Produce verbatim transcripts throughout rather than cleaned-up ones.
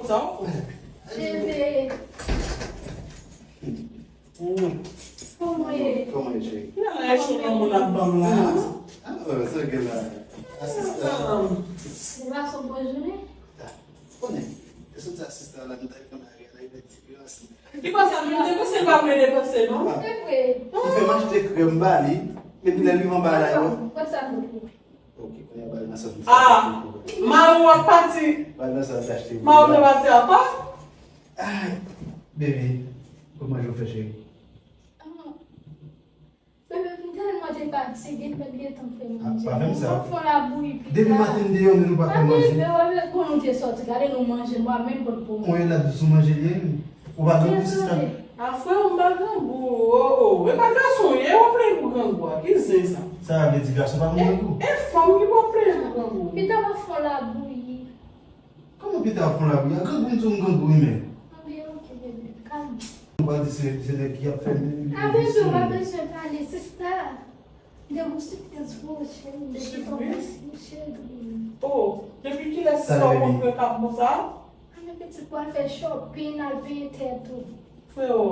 Sa w? Cheve. Kòman ye? Kòman ye, cheri? Nan lè chou nan moun ap ban m la. Ah, sa gen la. Asistan. Se pa son bon jounen? Ah, konnen. E sou ti asistan la, nou ta fè bagay la, li fè diferans. Ki konsa, nou te panse l pa vle depanse, non? Se vre. Li fè m achte krèm ba li, epi lè li rive anba la, yo. Konsa nou. Ok, kounye a ba l nan sòs. Ah, mari w ap pati. Ba l nan sòs achte. Mari w te pati ankò? Ay, bebe, kòman je w fè, cheri? Ah, bebe, m tèlman te fatige, m pa t gentan fè manje. Ah, pa fè m sa. Mwen fè yon labouyi pita. Depi maten m deyò, men nou pa fè manje. Ah, bebe, w ap wè, bon, nou te sòti, gade nou manje, m pa menm pot pou mwen. Mwen la dous ou manje li, wi. Ou pa grangou, sista? A, frè, m pa grangou. O, o, e pa gason w ye, w ap plenyen pou grangou a. Ki zen sa? Sa vle di gason pa konn grangou? E, e fanm ki pou ap plenyen pou grangou. Pita w ap fè yon labouyi. Kòman pita w ap fè yon labouyi? A, grangou, m di w m grangou, wi, men. Anben, ok, bebe, kalme. Ou pa di se, se nèg ki ap fè m. A, bebe, ou pa bezwen pale, sista. De ou sipèz pou cheri, de ki kòmanse cheri. Oh, depi kilè sa w konprann k ap bon sa? Anben pitit pou al fè shopping, al penyen tèt ou. Freo.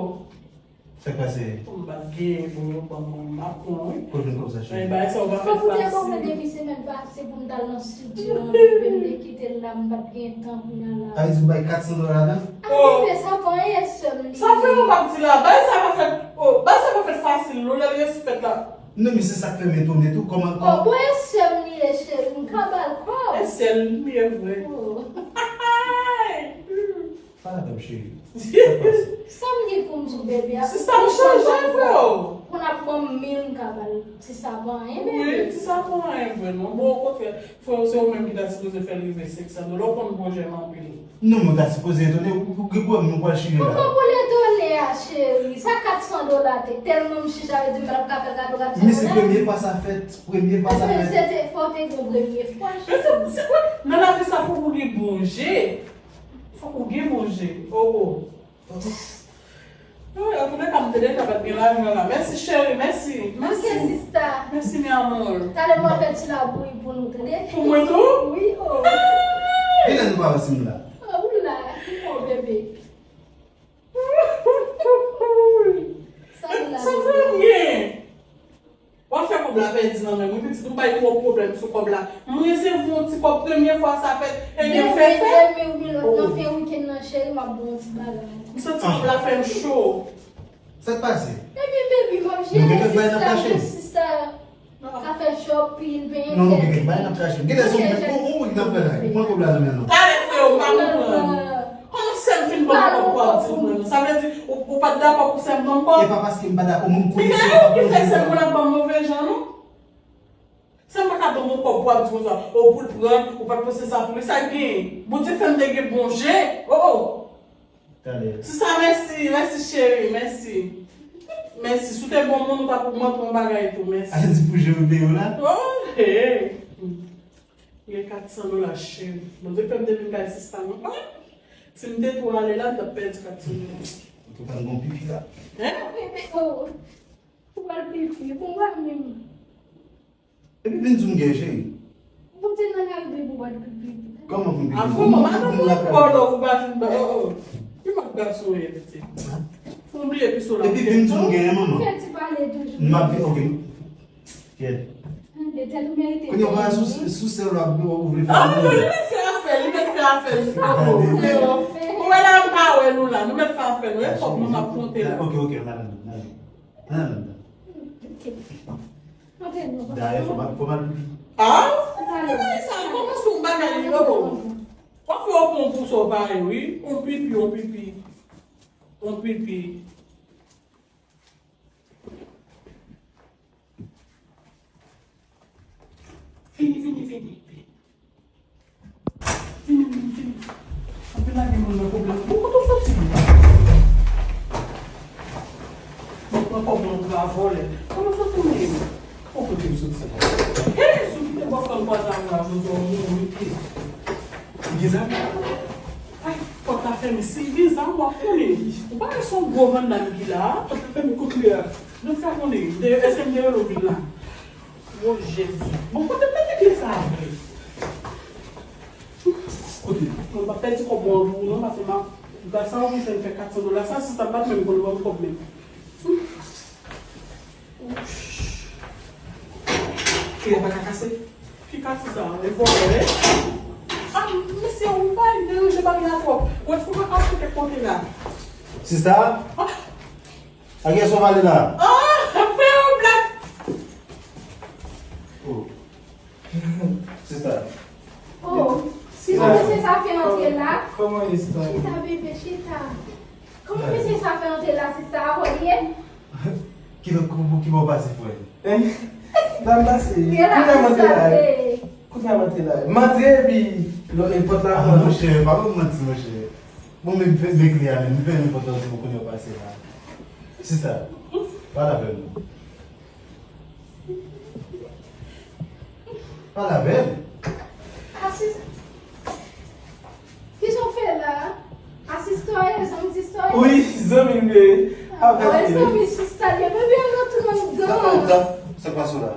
Sa k pase? M pa t genyen pou yo ban mwen, m ap pran wi. Kote w jwenn kòb sa cheri? Bagay sa yo pa fèt fasil. Fòk ou te konprann depi semèn pase pou m t al nan studio an, depi m te kite l la, m pa t gen tan kounye a la. A vle di ou bay kat san dola ladan? A bebe, sa pa anyen sè m li ye. Sa Freo p ap di la, bagay sa pa fèt, oh, bagay sa pa fèt fasil non, lè l resi fèt la. Non, men se sa k fè m etone tou, kòman, kòman. Oh, bon, e sè m li ye, cheri, m ka ba l kòb. E sè l li ye vre. Oh. Pale avè m, cheri. Sa k pase? Sa m gen pou m di w, bebe, a. Sista, m chanje, freo. Pou n ap ban m mil, m ka ba l. Ti sa pa anyen, bebe. Wi, ti sa pa anyen vre, non. Bon, okontrè, freo, se ou menm ki ta sipoze fè l rive senk san dola. Ou konn bwonjè m anpil. Non, men w ta sipoze etone, ou, ou gen pwoblèm, nou pral chire la. Kòman pou l etone a, cheri? Sa kat san dola te, tèlman m chich avè di m pa t ap ka fè kado kat san dola. Men se premye fwa sa fèt, premye fwa sa fèt. Se te, fò te gen premye fwa, cheri. Men se, se, nan lavi sa, fòk ou gen bon je. Fòk ou gen bon je. Oh, oh. Wi, antouka, m te deja pa t gen lajan la. Mèsi, cheri, mèsi. Mèsi. Ok, sista. Mèsi, mi amor. Talè m ap fè ti labouyi pou nou, tande? Pou mwen tou? Wi, oh. Kilè nou pa wè si m la? Oh, ou la. Oh, bebe. Sa m la. Sa fè m gen? W ap fè kòb la pèdi nan men m wi pitit, m bay twòp pwoblèm sou kòb la. M rezève yon ti kòb premye fwa sa fèt, ebyen fè fè. Demen, demen, wi, lòt nan fen wikenn nan, cheri, m ap ba w yon ti bagay. M santi kòb la fè m cho. Sa k pase? Ebyen, baby, m ap jere sista, sista ka fè shopping, penyen tèt li. Non, non, gen kèk bagay n ap chache. Gen lè se yon, yon, yon moun ki t ap fè la. Pran kòb la nan men nou. Talè, freo, m pa konprann. Kòman sè m fin ban m kòb pou w ap di m non? Sa vle di, ou, ou pa t dakò pou sè m ban m kòb? E pa paske m pa dakò, mwen m konnen se ou k ap manje kòb la. Ki fè sè m pou l ap ban m move jan, non? Sè m pa ka ban m yon kòb pou w ap di konsa, o, pou l pran, ou pa t panse sa pou li, sa k genyen? Bondye fè m te gen bon je, o, o. Talè. Sista, mèsi, mèsi, cheri, mèsi. Mèsi, si w te bon moun, ou t ap ogmante yon bagay tou, mèsi. Al di pou je ou te yo la? O, hey. Gen kat san dola, cheri. Bondye fè m te vin bay sista m. Si m te tou ale la, m t ap pèdi kat san dola. Ou te pral gon pipi la. Hein? Bebe, oh. Ou pral pipi, bon, pa menm. Epi vin di m gen, cheri. Ou te nan lari depi ou pa t pipi. Kòman pou m pipi? Avan, madanm ou kòlò ou pa jwenn ba, oh, oh. Ki mòd gason w ye, pitit? Fò w bliye piso la. Epi vin di m gen, manman. Fè ti pale toujou. M ap vi-, ok. Kèt. Kounye a w pa sou, sou sèl w ap, w vle fè. Ah, non, li mèt fè afè, li mèt fè afè, li poko, freo. Ou wè la, m pa wè nou la, nou mèt fè afè nou, e kòb nou m ap konte la. Ok, ok, ann al anndan, ann al anndan. Ann al anndan. Dayè, fò m al, fò m al pipi. Ah? Bagay sa, kòman se yon bagay yo? W ap fè yon pon pou sa w pa ye, wi. On pipi, on pipi. On pipi. Vini, vini, vini, vini. Vini, vini, vini. Anpil lage moun nan pwoblèm. Bon, kote w soti? Mwen pran kòb mwen, ou pran vòlè. Kote w soti, mwen? Bon, kote m soti? Hey, si w kite bòkò m kwaze avè w la, jodi a w mouri pye. Li gen zam? Ay, pòt la fèmen. Si l gen zam, w ap konnen. Ou pa wè se yon gwo vandal ki la a? Pòt la fèmen kote a. Donk sa konnen. M te, èske m te rele w vin la? O Jezi. Bon, kote m mete kle sa a vre? Kote? Mwen pa pèdi kòb mwen pou ou non, paske m ap, gras a ou, m fè kat san dola. Sa, sista, m pa t menm konn ban m kòb menm. Kle a pa ka kase? Ki kase sa? E vòlè, wi. Ah, mesye, ou pa deranje bagay la twòp. Mwen fou mwen achte kèk kontena. Sista? Ah! A kiyès w ap pale la? Oh, fè yon blag. Oh. Sista. Oh, sista, mesye sa fè antre la. Kòman, sista? Chita, bebe, chita. Kòman mesye sa fè antre la, sista? Akò li ye? Ki lòt kou ki bò pase, frè? Hein? Dam pase. Kounye a m antre la. Kounye a m antre la. M antre epi lò, e pòt la. Ah, monchè, pa ban m manti, monchè. Bon, men, men, men kle a menm, men fè nenpòt lòt moun kounye a pase la. Sista, pale avè m. Pale avè m. Asis. Kisa w fè la? A sista w ye, zanmi sista w ye? Wi, zanmi m ye. Avè m ye. Zanmi sista l ye, bebe, al rantre anndan. Sa pa w la? Sa k pase w la?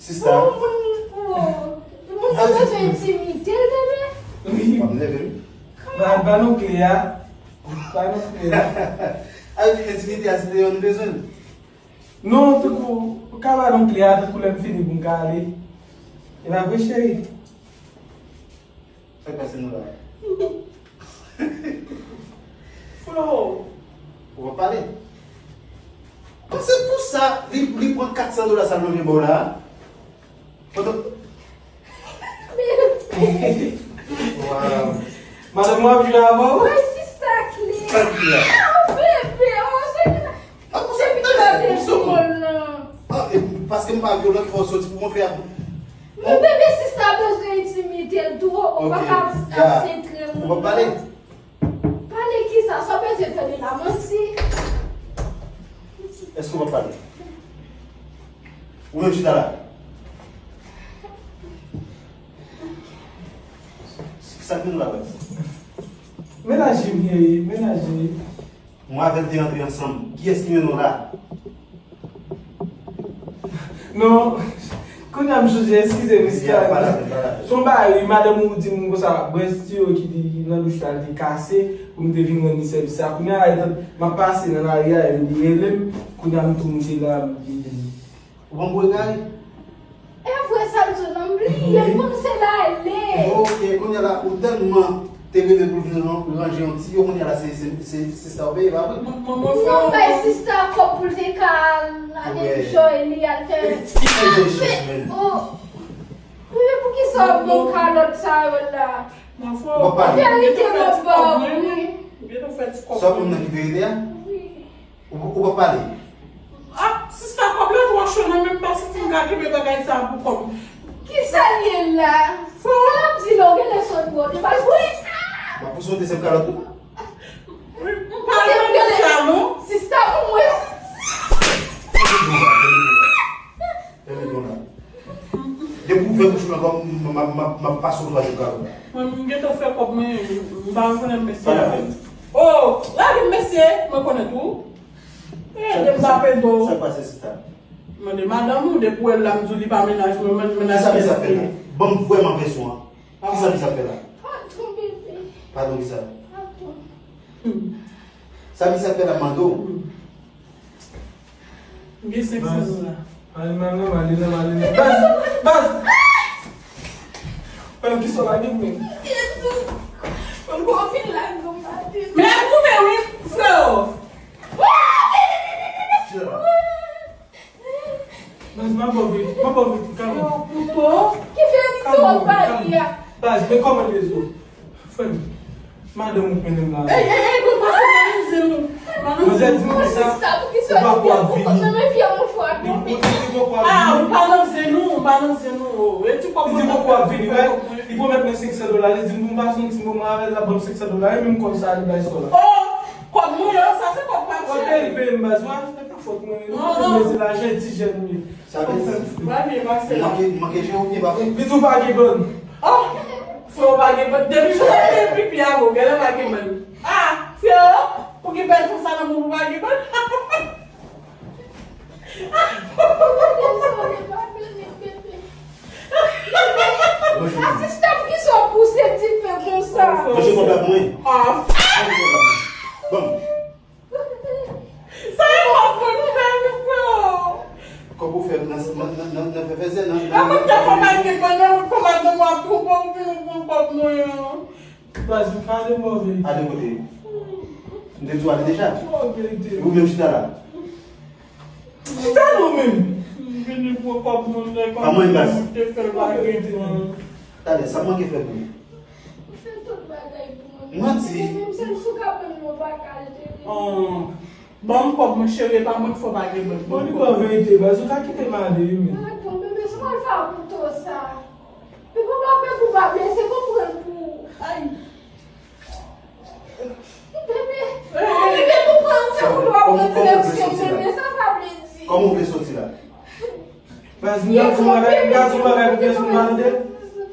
Sista. Pou moun, pou moun ki bezwen entimite l, bebe. Wi. W ap nève m. Ba, ba nou kle a. Ba nou kle a. Al entimite a, se deyò nou bezwen l. Non, tankou, ou ka ba nou kle a, tankou lè m fini pou m ka ale. E pa vre, cheri? Sa k pase nou la? Flo! Ou pa pale. Bon, se pou sa, li, li pran kat san dola sa l manje ba w la. Pandan... Wow. Madanm, w ap jwe avè w? Mwen sista kle. Sa k pase la? Oh, bebe, oh, se... Ah, pou sa, depi lè te di mwen nan. Ah, e, paske m pa vyolan, fò w soti pou montre a. Men bebe, sista bezwen entimite l tou, ou pa ka ap sentre moun. Ou pa pale? Pale kisa? Sa w bezwen tande la, manti? Èske w pa pale? Ou menm chita la. Sa k vin la, wè? Mennaj li m ye, mennaj li. Mwen avè l te antre ansanm. Kiyès ki mennen w la? Non, kounye a m sonje, eskize m, eskize m. Se yon bagay, wi, madanm ou di m konsa, brèst li yo ki te nan douch la, li te kase, pou m te vin rann li sèvis la. Kounye a, etan m ap pase nan lari a, li rele m, kounye a m tou moute la, m di, Ou ban m bwe kay? E vre sa l di w nan, m bliye, m panse l ale. Ok, kounye a la, ou tèlman te rele pou l vin ran-, ranje yon tiyo, kounye a la, se, se, se, se sa w peye, pa vre? Non, bay sista kòb pou l te ka al enjoy li, al fè. Ki enjoy li menm? Oh. Wi, men poukisa w ap ban m kalòt sa yo la? Ou pa pale. Verite m ap ba w, wi. Sa w konn nan ki verite a? Wi. Ou, ou pa pale. Ah, sista, kòb la twò cho nan men m, m pa santi m ka kenbe bagay sa a pou kò m. Kisa l ye la? Sa w ap di la, w genlè sot bò de bal. Wi! M ap pouse yon dezyèm kalòt tou. Wi, m pa renmen sa, non. Sista, pou mwen. Tande bon la. Depi w ouvè bouch ou ankò, m, m, m, m, m ap pase w twazyèm kalòt la. Mwen, m gentan fè kòb mwen, m pa rekonèt mesye a. Pale avè m. Oh, lage m mesye, mwen konnen tou. Ede m tape do. Sa k pase, sista? Mande madanm ou, depi w wè l la, m di w li pa mennaj mwen, mennaj mesye a. Kisa misye ap fè la? Ban m vrèman vèsyon an. Kisa misye ap fè la? Padon, bebe. Padon, kisa? Padon. Sa misye ap fè la, m mande w? M gen senk san dola. Baz, ale nan, ale nan, ale nan. Baz! Baz! Mwen ki sou lage mwen. Mwen gon fil la, gon maten. Men ap koupe wi, freo. Baz, m ap ba w vini, m ap ba w vini, kalm. Freo, kouto. Ki verite w ap pale a? Baz, men kòman rezo? Frè m, madanm ou k mennen m la. Ey, ey, ey, bon, pase pa nan zen nou. Manzè di m konsa, ou pa pou ap vini. Li di m konsa, ou pa pou ap vini. Ah, ou pa nan zen nou, ou pa nan zen nou. Li di m konsa, ou ap vini, wè. Li pwomèt mwen senk san dola, li di m pou m pase yon ti moman avè l, l ap ban m senk san dola, e menm kòb sa a li bay sò la. Oh, kòb mwen an, sa se kòb pa m chè. Kote li peye m baz, wè, se pa fòt mwen, non, non, se lajan ti jèn li. Sa vle di, manke, manke jwe ou byen, pa vre? Li di w pa gen bann. Oh! Freo pa gen bann. Depi jou mwen te pipi avè w, genlè pa gen bann. Ah! Freo, pou ki bèl fanm sa nan men w, ou pa gen bann. Asista, poukisa w pouse dife konsa? Nan, nan, nan, nan fè fèzè, nan, nan, nan fè fèzè. Mwen te fè bagay, pandan mwen kòmanse mwen ap pran kòb mwen an. Baz, ou pale move. Ale kote? M te di w ale deja. Move ide. Ou menm chita la. Chita non menm. M vini pran kòb mwen, lè pa mwen, baz. Te fè bagay mwen. Talè, sa manke fè pou ou? Ou fè tout bagay pou mwen. Manti. Menm sèl sou ka pran mwen pa ka achte. Ban m kòb mwen, cheri, e pa mwen k fè w pa gen bank. Bon, li ban verite, baz, ou ka kite m ale, wi, men. Atann, bebe, se mwen fè pou to sa. Pi pou pa pè pou pa blese, pou pran pou. Ay. Bebe, bebe, pou pran, se pou nou ap pran direksyon, bebe, sa sa vle di? Kòman w vle soti la? Baz, m ka di w bagay, m ka di w bagay pou pèsonn pa tande.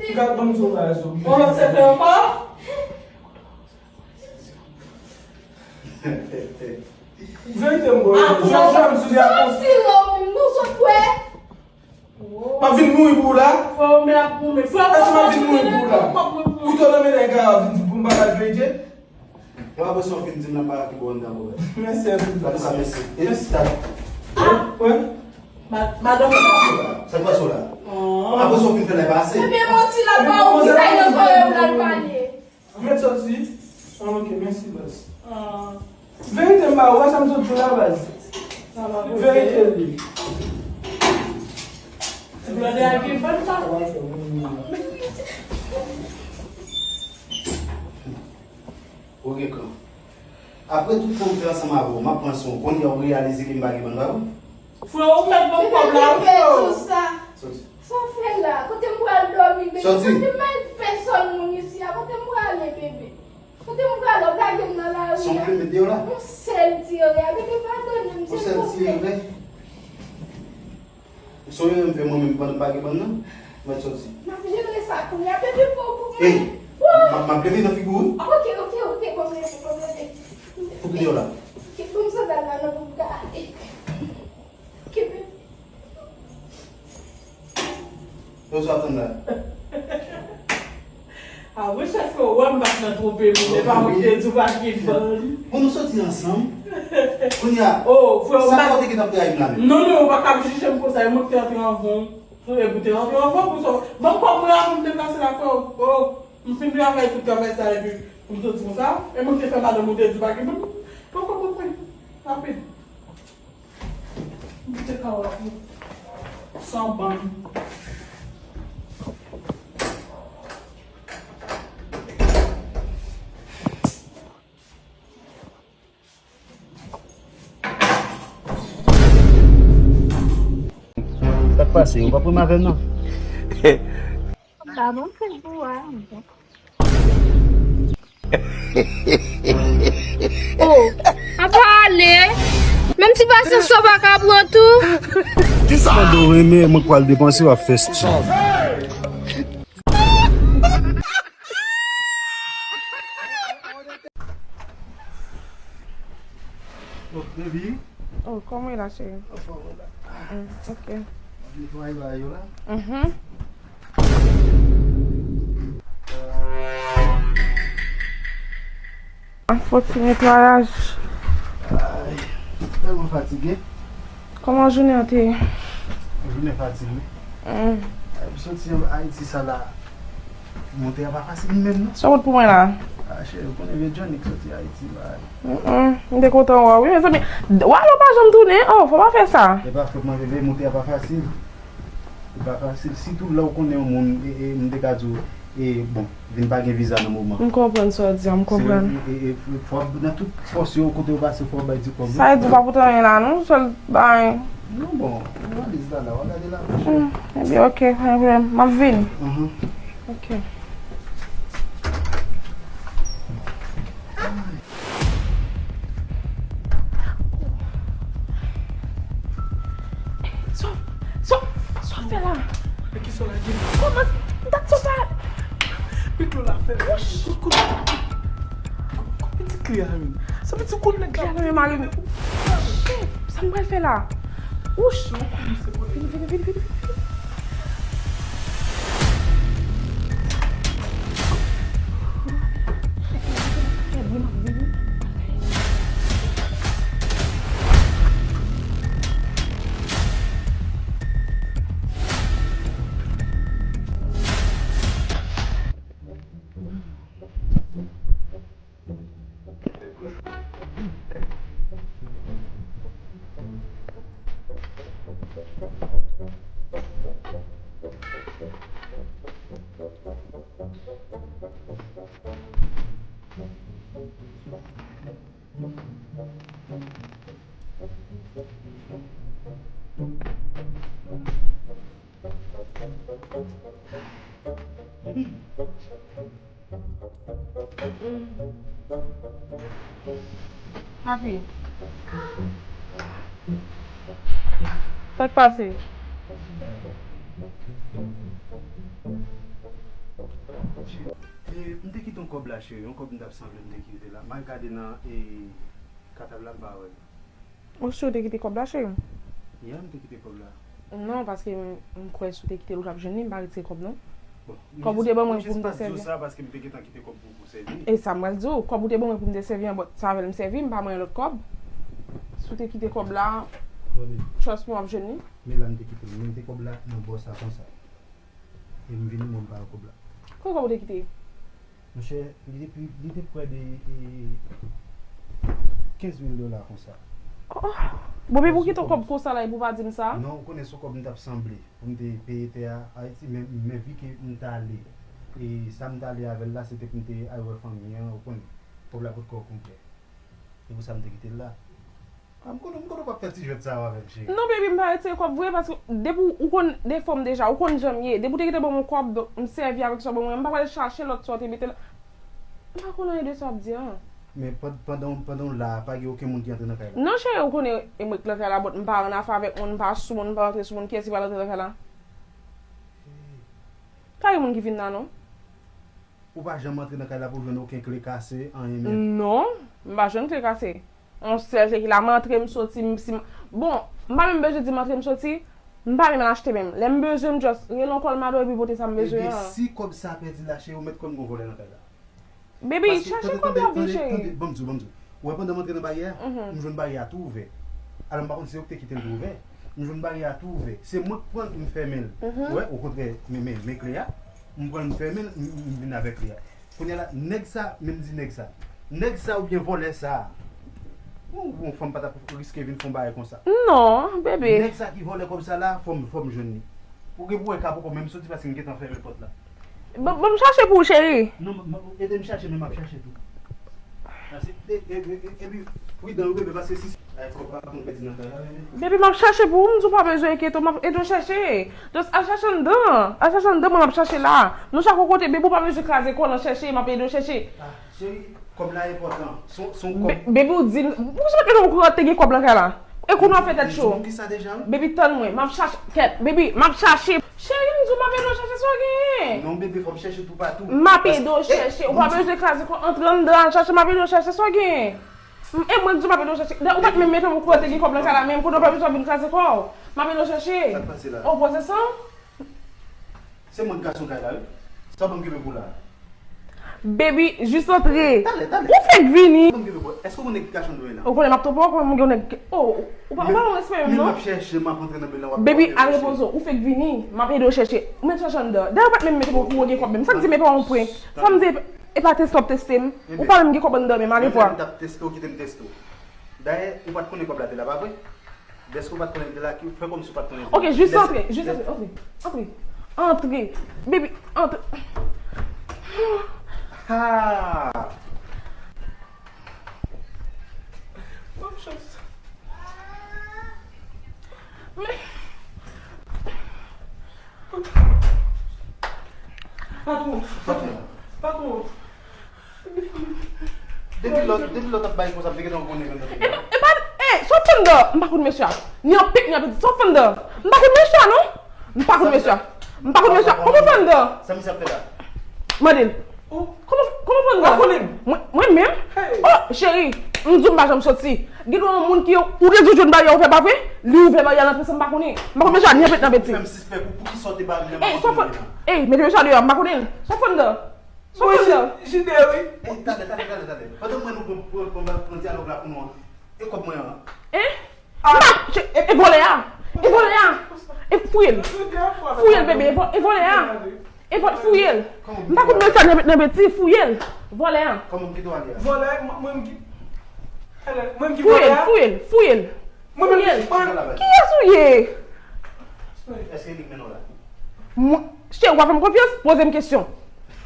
M ka ban m di w bagay, so. Yon lòt sekrè ankò? Verite m ba w, jan, jan m sou de a. Soti la, ou menm, nou sot kwè. M ap vin mouri pou ou la. Frè w, men ap goumen. Frè w, èske m ap vin mouri pou ou la? Kouto nan men nèg la, vin di pou m pa bay verite. Mwen apre sa w fin di m nan pa ki bò anndan pou wè. Mèsi anpil. Antouka, mèsi. E, mèsi. Wi. Ma-, madanm. Sa k pase w la? Apre sa w fin fè la, e pa ase. Ebyen, manti la, pa ou ki sa nan kò yo, w pral pale. Mèt soti. Ah, ok, mèsi, baz. Ah. Verite m ba ou, wè sa m sot di w la, baz. Verite li. Ti blòdè a gen bon pa. Ok, kan. Apre tout sa m fè ansanm avè w, m ap pran swen w. Kounye a w reyalize ke m pa gen bann pa w? Frè, ou mèt ban m kòb la, wi, frè. Soti. Sa w fè la? Kote m pral dòmi, bebe? Soti. Kote m bay pèsòn moun isi a? Kote m prale, bebe? Kote m prale? W ap lage m nan lari a? Son plim met deyò la. Yon sèl ti erè, bebe, padone m, silvouplè. Yon sèl ti erè. Son erè m fè mwen menm pandan m pa gen bann nan. Mwen soti. M ap jere sa kounye a, bebe, fò w pou mwen. Ey, m ap, m ap leve nan figi w, wi. Ok, ok, ok, bon, bebe, bon, bebe. Koupe deyò la. Ok, bon, sandal la nan pou m ka ale. Kenbe. Yo sa tann la. A, wi, chèf, frè, ou wè m pa t nan twonpe moun, e pa mwen ki te di w pa gen bann. Bon, nou soti ansanm. Kounye a, oh, frè, sa fè w te gentan trayi m la menm? Non, non, ou pa kab jije m konsa, e mwen ki te antre anvan w. Epi w te antre anvan pou sa. Ban m kòb mwen avan m deplase la, frè. Oh, m fin travay tout travay sa, epi pou m soti konsa, e mwen ki te fè madanm ou te di w pa gen bann. Pran kòb mwen, frè. Rapid. M te ka wè pou san bann. Sa k pase? Ou pa pran m avè m non? Ba bon, fè pou wè. Oh, apa ale? Menm ti pasyans sa w pa ka pran tou? Pandan w renmen, mwen k pral depanse, w ap fè stil. Oh, baby. Oh, kòman w ye la, cheri? Anfòm, wè la. Mm, ok. Netwaye bagay yo la. Mhm. An fon ti netwayaj. Ay, tèlman fatige. Kòman jounen an te ye? Jounen fatige, wi. Mm. Ay, m soti Ayiti sa la. Monte a pa fasil menm non. Sa w pot pou mwen la? Ah, cheri, ou konnen vye Johnny k soti Ayiti, bay. Mm, mm. M te kontan wè w, wi, mezanmi. W alò pa janm tounen. Oh, fò pa fè sa. E pa fòt mwen, bebe, monte a pa fasil. E pa fasil. Sitou lè w konnen yon moun, e, e, m te ka di w, e, bon, vin pa gen viza nan moman. M konprann sa w di a, m konprann. Se, e, e, e, fò nan tout pòs yo, kote w pase, fò w bay ti kòb, wi. Sa vle di w pa pote anyen la, non? Sèl bay. Non, bon, valiz la, la, w a gade la, monchè. Hmm, ebyen, ok, pa gen pwoblèm. M ap vini. Mhm. Ok. Sa, sa, sa w fè la? E ki sa w lage? Kòman? Dat sa w pa. Met dlo la fè. Wouch! Kout, kout, kout, kout pitit kle a, wi. Sa pitit kout nèg la. Kle a nan men mari m. Shit! Sa m pral fè la? Wouch! Vini, vini, vini, vini, vini. Papi. Sa k pase? E, m te kite yon kòb la, cheri. Yon kòb m t ap sanble, m te kite la. M al gade nan, e, katab la, m pa wè l. Ou si w te kite kòb la, cheri? Yeah, m te kite kòb la. Non, paske m, m kwè si w te kite l, ou t ap jwenn li, m pa retire kòb, non. Bon, kòb ou te ban mwen pou m te sèvi. Sa paske m te gentan kite kòb pou, pou sèvi. E sa m pral di w, kòb ou te ban mwen pou m te sèvi an, but sa avè l m sèvi, m pa manyen lòt kòb. Si w te kite kòb la, trust me, w ap jwenn li. Men la m te kite l, m te kòb la nan bò sa konsa. E m vini, mwen m pa wè kòb la. Kote kòb ou te kite? Monchè, li te pi, li te prè de, e, kenz mil dola konsa. Oh, oh. Bon, men pou kite yon kòb konsa la, epi w pa di m sa? Non, ou konnen se yon kòb m t ap sanble pou m te peye tè a Ayiti, men, men vi ke m t ale, e sa m t ale avè l la, se te pou m te al wè fanmi an, ou konnen, kòb la potko konplè. Se pou sa m te kite l la. Ah, m konnen, m konnen w p ap fè ti jwèt sa yo avè m, cheri. Non, baby, m pa retire kòb vre, paske depi w, ou konn defo m deja, ou konn jan m ye. Depi w te gentan ban m yon kòb, donk, m sèvi avèk sa w ban mwen. M pa pral chache lòt sa w te mete la. M pa konn anyen de sa w ap di a. Men pand-, pandan, pandan w la, pa gen okenn moun ki antre nan kay la? Non, cheri, ou konnen, e mwen k nan kay la, but m pa annafè avèk moun, m pa sou moun, m pa antre sou moun. Kiyès ki pral antre nan kay la? Pa gen moun ki vin la, non. Ou pa janm antre nan kay la pou jwenn okenn kle kase, anyen menm? Non, m pa jwenn kle kase. Yon sèl kle ki la, m antre, m soti, m, si m, bon, m pa menm bezwen di m antre, m soti, m pa menm al achte menm. Lè m bezwen, m just rele yon call mado epi pote sa m bezwen an. Ebyen, si kòb sa pèdi la, cheri, ou mèt kwè m gon vòlè nan kay la. Baby, chache kòb la vin, cheri. Tande, tande, ban m di w, ban m di w. Ou wè pandan m antre nan baryè a, m jwenn baryè a tou ouvè. Alò, m pa konn si se ou ki te kite l tou ouvè. M jwenn baryè a tou ouvè. Se mwen k pran l, m fèmen l. Ou wè, okontrè, men, men, men kle a. M pran l, m fèmen l, m, m, m vin avèk li a. Kounye a la, nèg sa, men m di nèg sa. Nèg sa oubyen vòlè sa. Ou, yon fanm pa t ap riske vin fè yon bagay konsa. Non, bebe. Nèg sa ki vòlè kòb sa la, fò m, fò m jwenn li. Ou gen pou wè ka poko menm soti paske m gentan fèmen pòt la. Ban, ban m chache pou ou, cheri. Non, m, m, ede m chache, men m ap chache tou. Pase, e, e, e, e, epi, pridan wi, bebe, paske si Ay, kòb pa konn pèdi nan kay la, bebe. Baby, m ap chache pou ou, m di w pa bezwen enkyete w, m ap ede w chèche. Just al chache anndan, al chache anndan, mwen m ap chache la. Nou chak yon kote, baby, ou pa bezwen kraze kò w nan chèche, m ap ede w chèche. Ah, cheri, kòb la enpòtan. Se yon, se yon kòb. Be-, baby, ou di m, ou se pa te gen kòb nan kay la? E kounye a w ap fè tèt cho. Ou di m sa deja, wi. Baby, tann mwen, m ap chache, kèt, baby, m ap chache. Cheri, m di w m ap ede w chèche sa w genyen. Non, bebe, fò m chèche toupatou. M ap ede w chèche, ou pa bezwen kraze kò, antre anndan, al chache, m ap ede w chèche sa w genyen. M, e mwen k di w m ap ede w chèche. Dayè, ou pa t menm mete m okouran te gen kòb nan kay la menm, kounye a w pa bezwen vin kraze kò w. M ap ede w chèche. Sa k pase la? O, poze san. Se mwen k gason kay la, wi. Sa w ban m kenbe pou la? Baby, jis antre. Talè, talè. Ou fèk vini. Sa w ban m kenbe pou la? Èske w konnen ki kachon dwe la? Ou konnen m ap twonpe w, ou konnen m gen yon nèg. O, ou pa, ou pa ban m respè menm, non? Men m ap chèche, m ap antre nan bèl la, w ap. Baby, al repoze w. Ou fèk vini. M ap ede w chèche. Ou mèt chache anndan. Dayè, ou pa t menm mete m okouran gen kòb menm. Sa k di m e pa yon prank? Sa m di e pa teste w ap teste m. Ou pa menm gen kòb anndan menm, ale vwa. Mwen menm t ap teste w, kite m teste w. Dayè, ou pa t konnen kòb la te la, pa vre? Dèske ou pa t konnen l te la, ki, fè kòmsi ou pa t konnen l te la. Ok, jis antre, jis antre, antre. Antre. Antre. Baby, antre. Ah! Ban m chans. Men. Patwon, patwon, patwon. Depi lò, depi lò t ap bay konsa, m te gentan konnen menm nan. E pa, e pa, e, sa w fè anndan? M pa konn mesye a. Ni an pik, ni an piti, sa w fè anndan? M pa konn mesye a, non. M pa konn mesye a. M pa konn mesye a. Kòman w fè anndan? Sa misye ap fè la? Mande l. Kòman, kòman w fè anndan? Mwen, mwen menm? Oh, cheri, m di w m pa janm soti. Gen dwa yon moun ki, ou te di w jwenn baryè ouvè, pa vre? Li ouvè baryè a, l antre san m pa konnen. M pa konn mesye a, ni an pik, ni an piti. Fè m sispèk ou, poukisa w te ba li nan. Ey, sa w fè, ey, mete mesye a deyò, m pa konnen l. Sa w fè anndan? Sa w fè anndan? Jide, wi. Ey, talè, talè, talè, talè. Pandan mwen nou pran, pran, pran, pran dyalòg la pou nou an. E kòb mwen an? Hein? Ah! M pa, e, e vòlè a! E vòlè a! E fouye l! Fouye l, bebe, e vò-, e vòlè a! E vò-, fouye l! M pa konn mesye a nan, nan beti, fouye l! Vòlè a! Kòman m kite w ale a? Vòlè, mwen, mwen m ki-, mwen m ki vòlè a? Fouye l, fouye l, fouye l! Mwen menm ki vòlè a? Kiyès ou ye? Èske li k mennen w la? Mwen, cheri, w pa fè m konfyans? Poze m kesyon.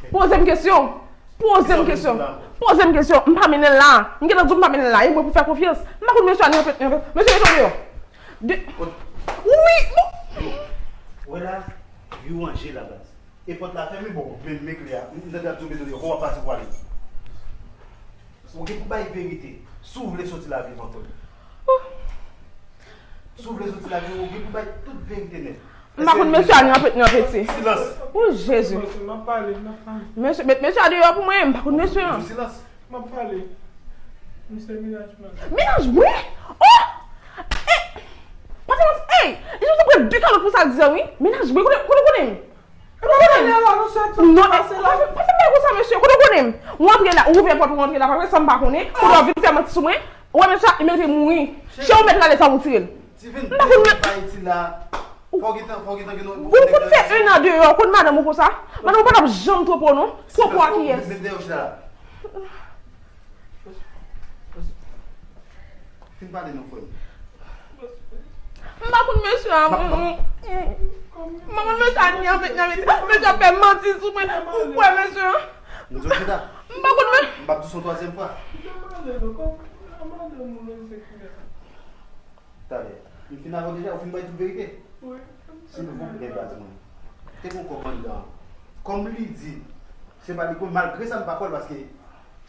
Poze m kesyon. Poze m kesyon. Poze m kesyon. M pa mennen l la. M gentan di w m pa mennen l la. E mwen pou fè konfyans. M pa konn mesye a, ni anpèt, ni anpèt. Mesye, mete w deyò. De, wi, bon. Wè la, you an je la, baz. E pòt la fèmen, bon, men, men kle a. M tande ap di w mete w deyò, kòman w ap pase pou ale? Ou gen pou bay verite. Si w vle soti lavi m ankò. Si w vle soti lavi m, ou gen pou bay tout verite nèt. M pa konn mesye a ni anpet ni anpeti. Silans. O Jezi. M ap pale, m ap pale. Mesye, met mesye a deyò pou mwen, m pa konn mesye a. Silans. M ap pale. M se mennaj mwen. Mennaj mwen? Oh! Eh! Pase mwen, ey! Li sot pran de kalòt pou sa di a, wi. Mennaj mwen, kote, kote w konnen m? Kote w konnen m? Non, eh, pase, pase bay konsa, mesye. Kote w konnen m? Ou antre la, ou ouvè pòt, ou antre la, pa fè sa m pa konnen. Kote w vin fè manti sou mwen. Ou wè mesye a, li merite mouri. Cheri, ou mèt rale sa pou tire l. Divine, m pa konn pa iti la. Fò w gentan, fò w gentan gen yon... Ou konn fè en an deyò, ou konn madanm ou konsa? Madanm ou pa t ap janm twonpe w non. Twonpe w a kiyès? Vin deyò chita la. Fin pale non, frè m. M pa konn mesye a, m, m, m, m pa konn mesye a ni anpet ni anpeti. Mesye ap fè manti sou mwen. Ou kwè mesye a? M di w chita. M pa konn men. M p ap di w se yon twazyèm fwa. Talè. M fin avè w deja, ou fin bay tout verite? Wi. Si nou fon, gen baz mwen. Te gen yon kòb anndan an. Kòm li di, se pa li, malgre sa m pa kwè l, paske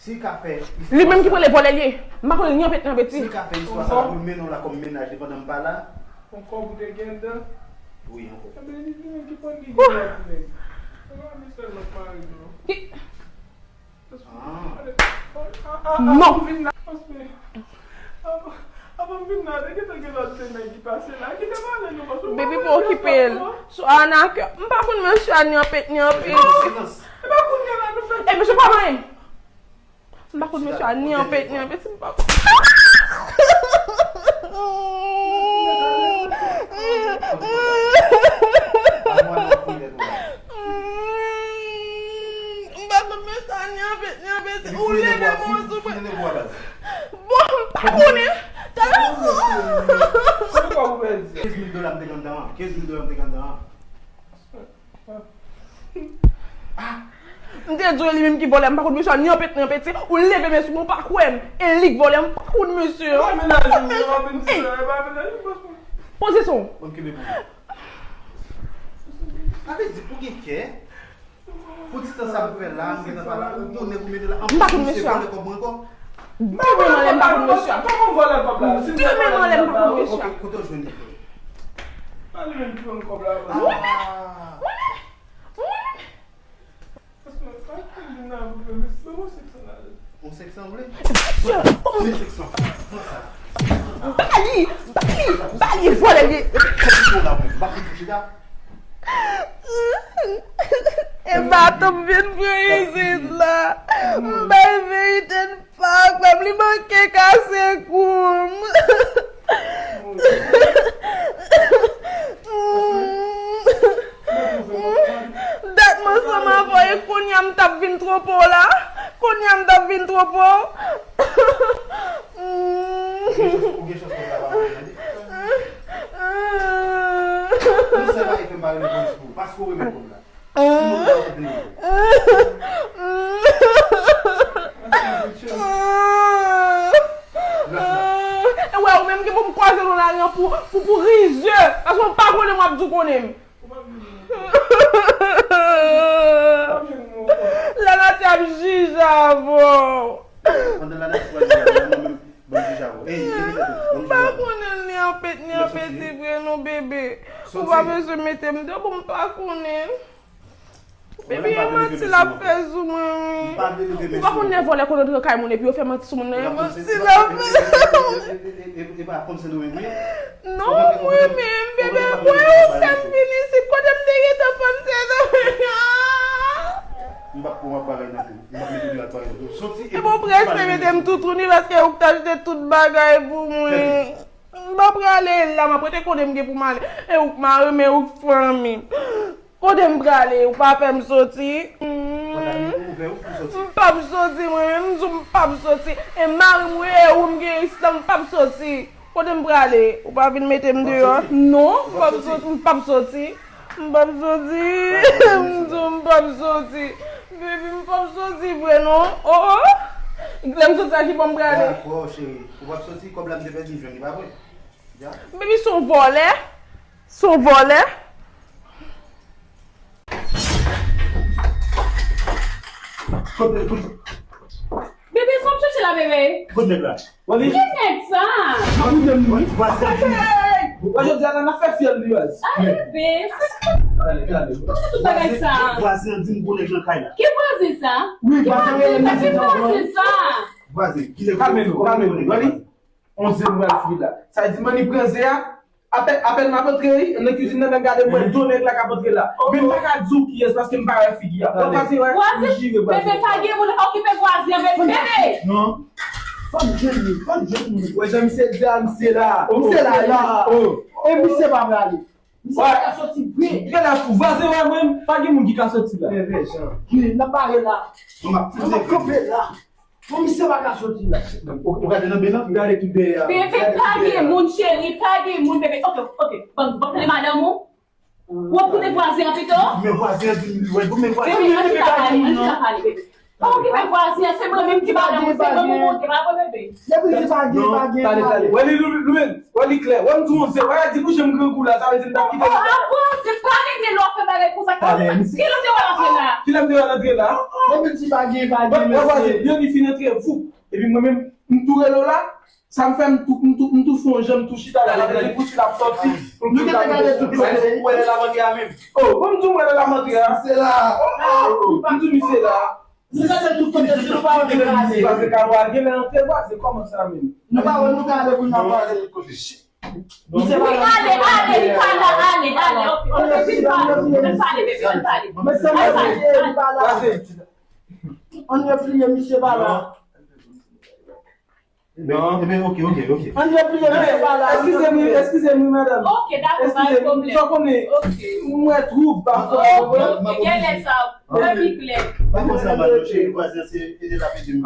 si l ka fè istwa sa. Li menm ki prale vòlè l ye. M pa konnen ni anpet ni anpeti. Si l ka fè istwa sa la pou l mennen w la kòm mennaj li pandan m pa la. Yon kòb ou te gen anndan? Wi, yon kòb. Ebyen, li menm ki pran li gen lòt nèg. Se pa misye lòt mari non. Ki? Non. Baby, pa okipe l. So, a nan kè. M pa konn mesye a ni anpet ni anpet. E mesye pa manyen. M pa konn mesye a ni anpet ni anpet. M pa konn. M pa konn mesye a ni anpet ni anpeti. Ou leve men w sou mwen. Bon, m pa konnen. Talè. Konbyen kòb ou pèdi? Kenz mil dola m te gen anndan an. Kenz mil dola m te gen anndan an. M te di w e li menm ki vòlè, m pa konn mesye a ni anpet ni anpeti. Ou leve men sou mwen, ou pa kwè m. E li k vòlè, m pa konn mesye a. Poze son. Sa vle di pou gen kè, pou ti tan sa pou fè la, m gentan pa la, ou konnen pou mete la. M pa konn mesye a. Vòlè kòb mwen ankò. Demen m anlè m pa konn mesye a. Demen m anlè m pa konn mesye a. Ok, kote w jwenn li? Pa li menm ki ban m kòb la. Mwen menm? Mwen menm? Mwen menm? Yon senk san w vle? Mesye! Mesye! Ba li! Ba li! Ba li! Vòlè l ye! E baton m vin pran isit la. M bay verite n pa kwè m, li manke kase kou m. Dat m ansanm avè w e kounye a m t ap vin twonpe w la. Kounye a m t ap vin twonpe w. Ou gen chans kòb la pa vini, tande. Ou sèl bagay fè m pa renmen polis pou ou, paske w renmen kòb la. Si nou pa ou vini. E wè, ou menm ki pou m kwaze nan lari an pou, pou, pou rizye, paske w pa konnen m w ap di w konnen m. Lanati ap jije avè w. Pandan Lanati pral jije avè w, mwen menm, ban m jije avè w. Ey, evite tou, ban m jije avè w. M pa konnen l ni anpèt ni anpeti vre non, bebe. Ou pa bezwen mete m deyò, bon, m pa konnen. Bebe, e manti l ap fè sou mwen, wi. Ou pa konn lè vòlè konn antre nan kay moun epi yo fè manti sou moun nan, e manti l ap fè. Non, mwen menm, bebe, mwen ou fè m vin isit, kote m te gentan panse nan. M p ap pran w ap bagay nan kou. M p ap mete w deyò ak bagay nan kou. Soti epi ou prale mete m toutouni paske ou t achte tout bagay pou mwen. M pa prale la, m ap rete kote m gen pou m ale. E ou k mari m, e ou k fanmi m. Kote m prale, ou pa fè m soti? M p ap soti, mwen menm, m di w m p ap soti. E mari m wi, e ou m gen isit la, m p ap soti. Kote m prale? Ou pa vin mete m deyò? Non, m p ap soti, m p ap soti. M p ap soti. M di w m p ap soti. Baby, m p ap soti vre non. Oh, oh. Lè m soti a ki bò m prale? Dakò, cheri. Ou p ap soti, kòb la m te pèdi, m jwenn li, pa vre? Baby, se yon vòlè. Se yon vòlè. Bebe, sa w ap chèche la, bebe? Kot nèg la? Ki nèg sa? Vwazin di, wè, jodi a n ap fè fyèl li, baz. Ah, bebe, sa, sa, sa, tout bagay sa. Vwazin di m gwo nèg nan kay la. Ki vwazin sa? Wi, vwazin sa, ki vwazin sa? Vwazin, ki nèg? Kalme nou, kalme nou. Gade, on zen m pral fri la. Sa di, mani pran zen a. Apèn, apèn m ap antre, wi, nan kizin nan, men gade mwen, do nèg la k ap antre la. Men m pa ka di w kiyès, paske m pa wè figi a. Vwazin, bebe, pa gen moun, okipe vwazin an, bebe. Non. Fò n jwenn li, fò n jwenn li. Wè, jan misye di a, misye la. Misye la, la. E misye pa prale. Misye pa ka soti vre. Gen la tou, vwazin wè mwen, pa gen moun ki ka soti la. N ap bare la. N ap kanpe la. Bon, misye pa ka soti la. Ou, ou gade nan ben nan? Gade tout dèyè a. Bebe, pa gen moun, cheri, pa gen moun, bebe. Ok, ok. Bon, bon, tande madanm ou. Ou ap koute vwazin an pito? Men vwazin an di m li wè. Bon, men vwazin an di m li pa gen moun, non. Bebe, ann chita pale, ann chita pale, bebe. Pa okipe vwazin an, se mwen menm ki madanm ou, se mwen pou monte, pa vre, bebe? Depi se pa gen, pa gen, pa gen. Wè li, Lou-, Loubenn, wè li klè. Wè m di w, se, wè, di bouch m grangou la, sa vle di m t ap kite l. Oh, avanse, pa rete lè w ap fè bagay konsa. Ki lè m te wè l antre la? Ki lè m te wè l antre la? Depi di pa gen, pa gen, mesye. Wè, wè, li fin antre, voup. Epi mwen menm, m tou rele w la. Sa m fè, m tou, m tou, m tou fè yon jan, m tou chita la, m ap gade pou si l ap sòti. Nou te gade tout kote. Ou wè lè l ap antre a menm? Oh, bon, m di w, m wè lè l ap antre a. Se la. Oh, oh, oh. M di misye la. Nou gade tout kote, si nou pa wè nou ka ale. Paske ka wè gen lè antre, wè, se kòman sa menm? Nou pa wè nou ka ale pou n ap ale. Misye pa la. Ale, ale, li pa la, ale, ale. Ok, ok, vin pale, vin pale, bebe, vin pale. Ann repliye, misye pa la. Non. Ebyen, ok, ok, ok. Ann repliye, misye pa la. Eskize m, eskize m, madanm. Ok, dakò, pa gen pwoblèm. Sa w konnen, mwen twouv pafwa. Ok, ok, gen lè sa, bebe klè. Pa konsa, madanm, cheri, vwazin, se ede l ap ede m.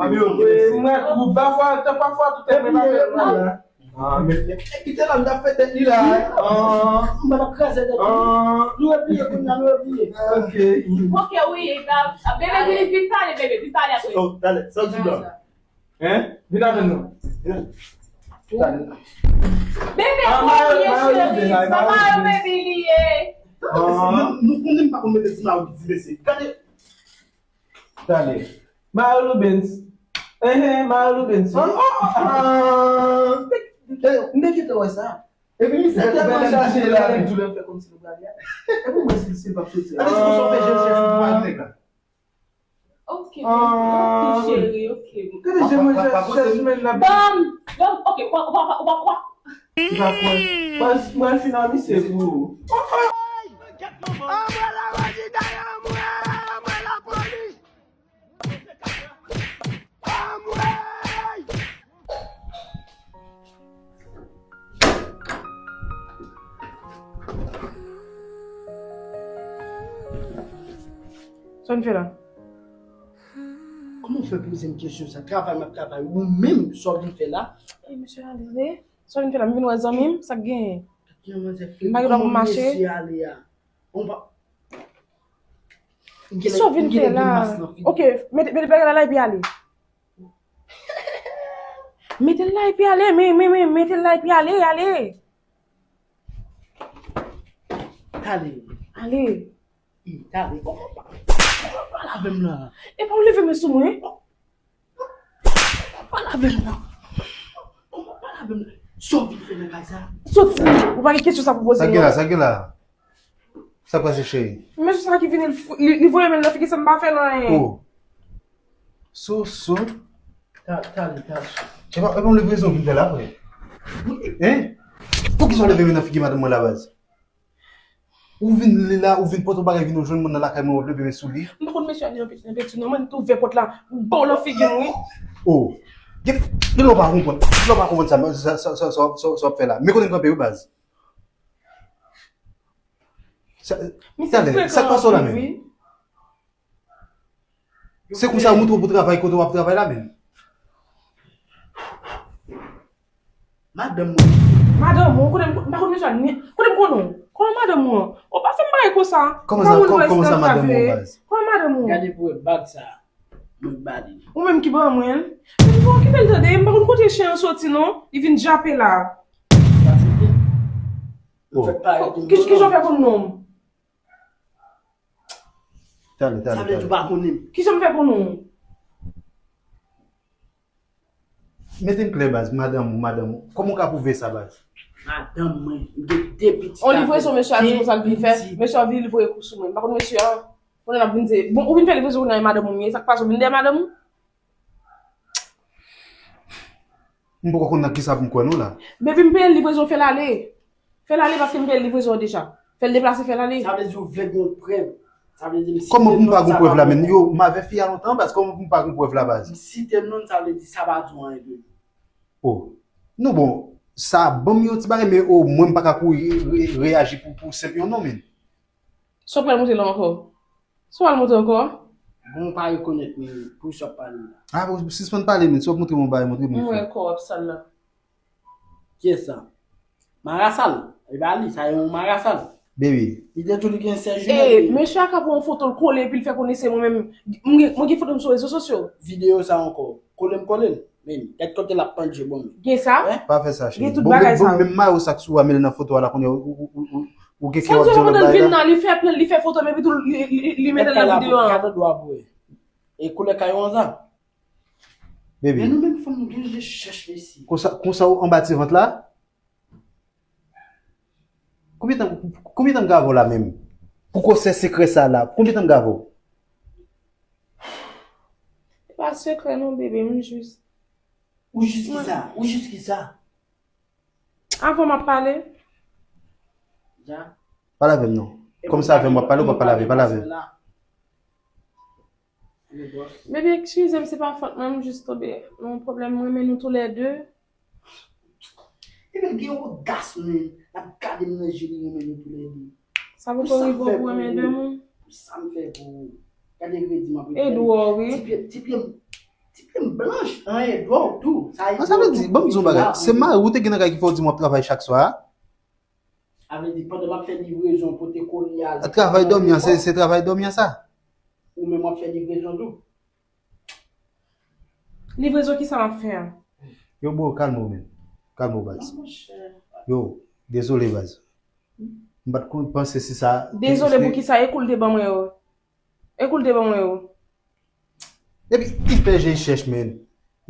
Mwen twouv pafwa, pafwa, tout e mwen la. Ah, men, men, kite la, m t ap fè tèt li la, hein. Ah. M t ap kraze tèt li. Ah. Nou repliye kounye a, nou repliye. Ok. Ok, wi, bebe, vin, vin pale, bebe, vin pale avè m. Oh, talè, sa w di la? Hein? Vin avè nou. Vin. Talè. Bebe, ah, bon, mayo, mayo, cheri. Bebe, li ye. Ah. Nou, nou konnen m pa konn mete ti mayo ki ti mesye. Gade. Talè. Mayo Lubens. Enhen, Mayo Lubens. Ah, ah, ah. M te kite wè sa. Epi misye tèlman chaje la. Lè m di w lè m fè kòmsi nou prale a. Epi mwen si, si l p ap soti. Gade si konsa w fè je w chèch pou pale nèg la. Ok, ok, cheri, ok. Gade je mwen chèch, chèch men la. Bam, bam, ok, w ap, w ap, w ap, w ap. Ou pa kwè? Mwen, mwen fin a misye pou ou. Anmwe lapolis! Anmwe! Sa w vin fè la? Kòman w fè poze m kesyon sa? Travay m ap travay, ou menm, sa w vin fè la? E, mesye, ale. Sa w vin fè la? M vin wè zanmi m, sa k genyen? M pa gen dwa pou m mache. Kòman mesye ale a? Bon, pa. Sa w vin fè la? Ok, mete, mete bagay la la epi ale. Mete l la epi ale, men, men, men, mete l la epi ale, ale. Talè. Ale. Ih, talè. Kòman w pa, kòman w pale avè m la? E pa w leve men sou mwen. Pale avè m nan. Kòman pale avè m nan? Sa w vin fè nan kay sa? Soti! Ou pa gen kesyon sa pou poze m. Sa gen la, sa gen la? Sa k pase, cheri? Mesye sa ki vini, li, li, li voye men l nan figi sa, m pa fè l anyen. Oh. So, so. Ta, talè, talè. E pa, e pa yon levrezon w vin fè la, frè? Hein? Poukisa w leve men nan figi madanm mwen la, baz? Ou vin li la, ou vin pote yon bagay, vin ou jwenn moun nan lakay mwen, w ap leve men sou li. M pa konn mesye a li nan peti, nan peti, non, mwen, m t ouvè pòt la, m ba w nan figi m, wi. Oh. Gen, gen lè w pa konprann. Gen lè w pa konprann sa, sa, sa w ap fè la. Men kote m kanpe, wi, baz. Sa, talè, sa k pase w la menm? Se konsa yo moutre w pou travay kote w ap travay la menm? Madanm mwen. Madanm ou, kote m, m pa konn mesye a, ni, kote m konnen w? Kòman madanm ou an? Ou pa fè m bagay konsa. Kòman sa, kòman sa madanm ou an, baz? Kòman madanm ou an? Gade pou wè bag sa. Mwen ba li. Ou menm ki ban mwen l. Epi bon, kite l tande, m pa konn kote chen an soti non. Li vin djape la. Ki, ki jan w fè konn non m? Talè, talè, talè. Sa vle di w pa konnen m. Ki jan m fè konn non w? Mete m klè baz, madanm ou, madanm ou. Kòman w ka pwouve sa baz? Madanm mwen, m gen de pitit. On livrezon mesye a di konsa l vin fè. Mesye a vin livre kou sou mwen. M pa konn mesye a. Konnen l ap vin di, bon, ou vin fè livrezon kounye a e madanm ou m ye, sa k pase, ou vin dèyè madanm ou? M poko konn nan kisa pou m kwè non la. Baby, m peye livrezon, fè l ale. Fè l ale paske m peye livrezon an deja. Fè l deplase, fè l ale. Sa vle di ou vle gen yon prèv. Sa vle di m site non l sa pa bon. Kòman pou m pa gen prèv la menn? Yo, m avè fi a lontan baz, kòman pou m pa gen prèv la baz? M site non l, sa vle di sa pa di w anyen de li. Oh. Non bon, sa ban m yon ti bagay, men oh, mwen m pa ka kouri re- reyaji pou, pou senp yon non menn. Sa w pral montre la ankò? Sa w pral montre ankò? Bon, ou pa rekonèt men pou sa w ap pale la. Ah, bon, sispann pale men, si w ap montre m yon bagay, montre m yon fè. M wè kò w ap sal la. Kiyès sa? Marasal. E pa li, sa yon marasal. Baby. Li te tou li gen sèz jimèl. E, mesye a ka pran yon foto l kole epi l fè konnen se mwen menm. Mwen gen, mwen gen foto m sou rezo sosyo. Videyo sa ankò. Kole m kole l. Men, gad kote l ap pandje bon. Gen sa? Pa fè sa cheri. Gen tout bagay sa yo. Menm mayo sa k sou a men l nan foto a la konnen ou ou ou ou ou gen kè w ap di yon lòt bagay la. Sa l di w ap vin nan li fè plen li fè foto men epi tou li li li mete l nan videyo a. Gade dwa pou wè. E koulè kayon an sa? Baby. Men nou menm fanm nou gen je chèch mesye. Konsa konsa ou anba ti vant la? Konbyen tan konbyen tan m gave w la menm? Pou gwosè sekrè sa la, konbyen tan m gave w? Se pa sekrè non bebe, m jis. Ou jis kisa? Ou jis kisa? Avan m ap pale. Pale avè m non. Kòm se avè m w ap pale, ou p ap pale avè, pale avè m. Bebe, eskize m, se pa fòt mwen, m jis tonbe nan yon pwoblèm. M renmen nou toulède. Epi l gen odas men, l ap gade m nan je, li renmen nou toulède. Sa poko rive w pou renmen de moun? Pou sa m fè pou ou? Gade kredi m ap reprann. Edouard, wi. Ti pye, ti pye m, ti pye m blanch, an Edouard tou. Sa Edouard tou. Sa vle di, ban m di w yon bagay. Se mari ou te gen nan kay ki fè w di m w ap travay chak swa a? Sa vle di, pandan m ap fè livrezon, pote kolye a. Travay dòmi an, se, se travay dòmi an sa? Ou menm w ap fè livrezon tou? Livrezon kisa m ap fè a? Yo bro, kalme w menn. Kalme w baz. Yo, dezole baz. M pa t konn panse si sa. Dezole pou kisa? E kou l te ban mwen yo? E kou l te ban mwen yo? Epi li fè je chèch menn.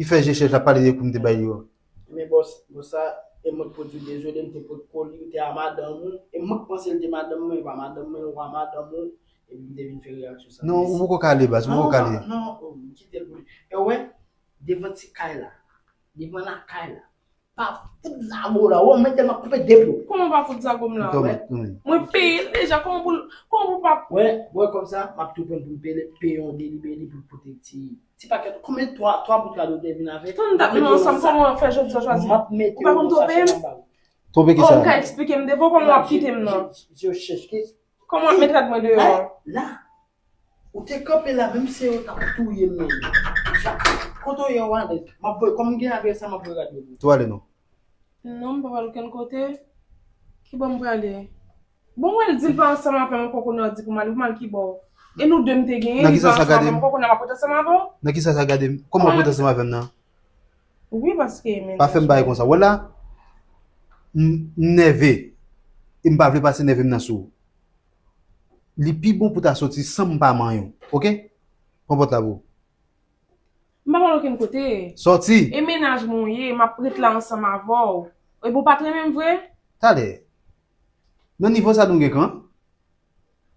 Li fè je chèch l ap pale de kou m te bay li yo. Men bòs, bòs sa, e mwen k pou di w dezole, m te potko li, ou te a madanm ou, e mwen k panse l te madanm mwen, e pa madanm mwen, ou pa madanm ou, epi m te vin fè reyaksyon sa. Non, ou poko ka ale baz, ou poko ka ale. Non, non, non, oh, m kite l pou li. E w wè, devan ti kay la, devan lakay la, pa fout zago la, ou wè, m mete m ap koupe de pye w. Kòman w pa fout zago m la? Mwen peye l deja, kòman pou l, kòman pou l pa. Wè, wè kòmsa, m ap tou pran pou m peye l, peye yon delibeli pou l pote ti. Ti pakèt, konbyen twa, twa bout kado te vin avèk? Tann dat nou ansanm, kòman w ap fè jodi a chwazi? Ou pa konn twonpe m? Twonpe kisa? Oh, ou ka eksplike m devan w, kòman w ap kite m nan? Kòman w ap met rad mwen deyò a? La, ou te kanpe la, menm se yo t ap touye m nan. Kote w ye w ale? M ap voye, kòm m gen adrès la, m ap voye rad yo pou ou. Tou ale non. Non, m pa pral okenn kote. Ki bò m prale? Bon, wè l di l pa ansanm avè m ankò kounye a, w di pou m ale, pou m al ki bò? E nou de m te genyen, li pa ansanm avè m ankò kounye a, m ap rete ansanm avè w? Nan kisa sa gade m? Kòman w ap rete ansanm avè m nan? Wi, paske men. Pa fè m bagay konsa. Wè la, m m nève. E m pa vle pase nève m nan sou ou. Li pi bon pou w ta soti san m pa manyen w. Oke? Pran pòt la pou ou. M pa pral okenn kote. Sòti! E mennaj mwen w ye, m ap ret la ansanm avè w. Epi w pa t renmen m vre? Talè. Nan nivo sa nou gen kan?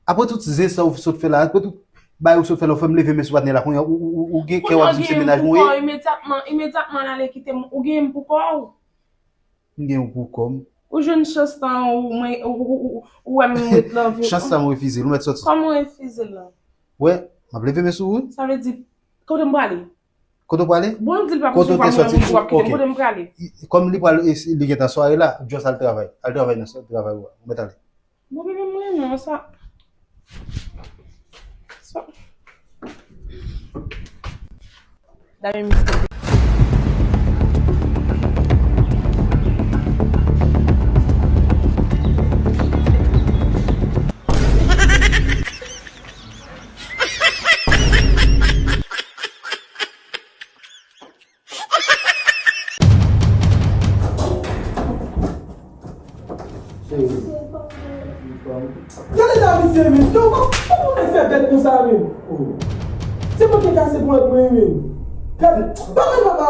Apre tout zen sa ou sot fè la, apre tout bagay ou sot fè la, ou fè m leve men sou patnè la, kounye a ou, ou, ou, ou gen kè w ap di m se mennaj mwen w ye? Kounye a ou gen m pou kò w imedyatman, imedyatman l ale kite m, ou gen m pou kò w. M gen w pou kò m. Ou jwenn chans lan, ou, mwen, ou, ou, ou, ou wè m ret nan vi w. Chans sa m refize l, ou mèt sòti. Kòman w refize l lan? Wè, m ap leve men sou ou wi. Sa vle di, kote m prale? Kote w prale? Bon, m di l pa pou sou pa mwen, ou ap kite m, kote m prale? Kòm li pral, li gen tan sware la, just al travay. Al travay nan travay ou a. Ou mèt ale. Bon, bebe, m renmen w sa. Sa. Dame mister. Gade la misye men, yo, kòman w fè bèt konsa men? Se mwen ki kase ponyèt mwen wi men. Gade, pa gade papa.